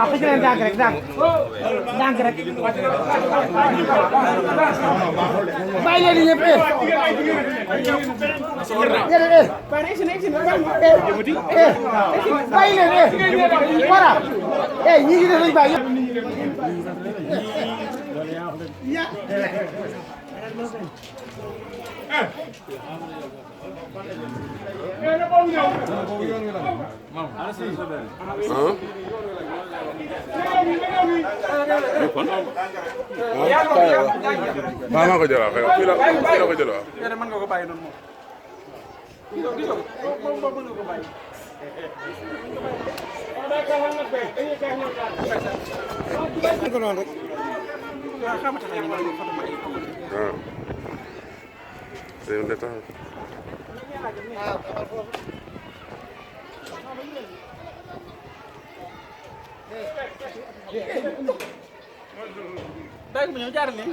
waaw xëcc leen ndànk rek ndànk rek bàyyi leen di ñëpp bàyyi leen voilà ñi ngi def lañ bàyyi maa ko jëlaat xëy na fii la ko jëlaat. mën nga ko bàyyi noonu moom. mën nga ko bàyyi. ko noonu rek. waaw. c'est l'état. daa ngi ñëw jaarale